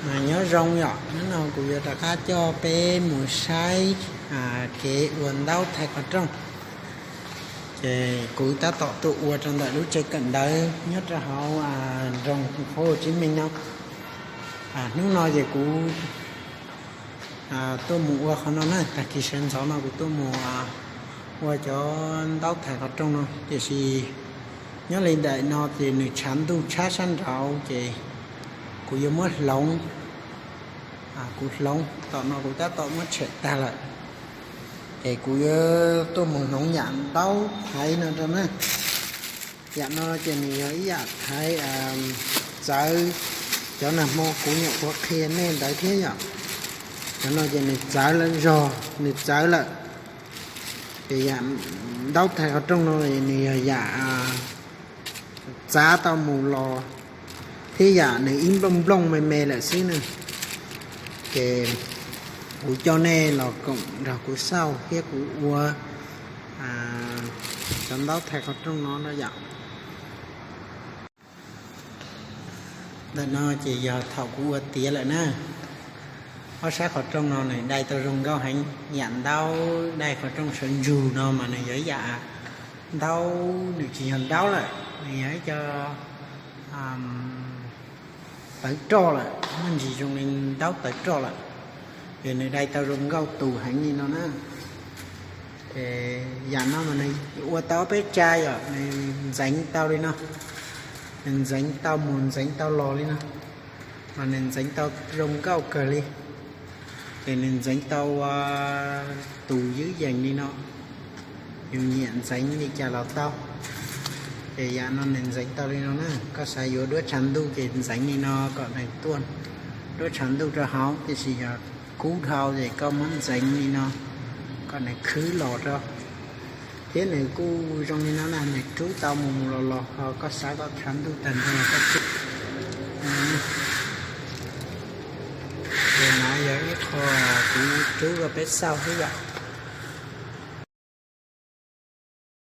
Nyob zoo yom, hnub no kuv yuav rov qab coj peb mus saib kev ua ntaub thaiv qhov rooj. Ces kuv tab tom tuaj ua rau ntawm lub tsev kawm ntawv nyob rau hauv nroog thành phố Hồ Chí Minh no. Hnub no ces kuv tuaj mus ua qhov no na, tag kis sawv ntxov no kuv tuaj mus ua cov ntaub thaiv qhov rooj no, tiam sis nyob li ntawm no ces nws tshav ntuj tshab sab nraud ces kuv yuav muab hloov. Kuv hloov tom no kuv tab tom muab tshem tag lawm, ces kuv yuav tuaj mus hloov yam ntaub thaiv no rau na. Yam no ces nws yog ib yam thaiv txawv, cov nag hmo kuv nyuam qhuav qhia nej ntawd thiab yom. Cov no ces nws txawv lawm zog, nws txawv lawm. Ces yam ntaub thaiv qhov rooj no nws yog yam txav tau mus los thiab yam nws ib nplooj nplooj me me lawm xwb na. Ces kuv coj nej los koom nrog kuv xauj thiab kuv ua cov ntaub thaiv qhov rooj no no yom. Ntawm no ces yog thaum kuv ua tiav lawm na. Ob sab qhov rooj no nws dai tau zoo nkauj heev, yam ntaub dai qhov rooj sawv ntsug no mas nws yog ib yam ntaub, nws tsis yog ntaub lawm, nws yog ib co tawv roj lawm, muaj ntsis zoo li ntaub tawv roj lawm. Ces nws dai tau zoo nkauj tus heev li no na. Ces yam no mas nws ua tau ob peb tsa yom, nws ntxeev tau li no, nws ntxeev tau mus ntxeev tau los li no, mas nws ntxeev tau zoo nkauj kawg li. Ces nws ntxeev tau tus ywb yees li no, yus nyiam ntxeev li cas los tau. Ces yam no nws ntxeev tau li no na, koj xav yuav duab tshav ntuj ces ntxeev li no kom nws tuaj, duab tshav ntuj rau hauv, tiam sis yog kub dhau ces koj muab ntxeev li no kom nws khwb los rau. Thiab nws kuj zoo li no na, nws rub tau mus mus los los, ho koj xav kom tshav ntuj tag nrho los koj rub. Ces no yog ib qho kuv rub rau peb xauj xwb yom.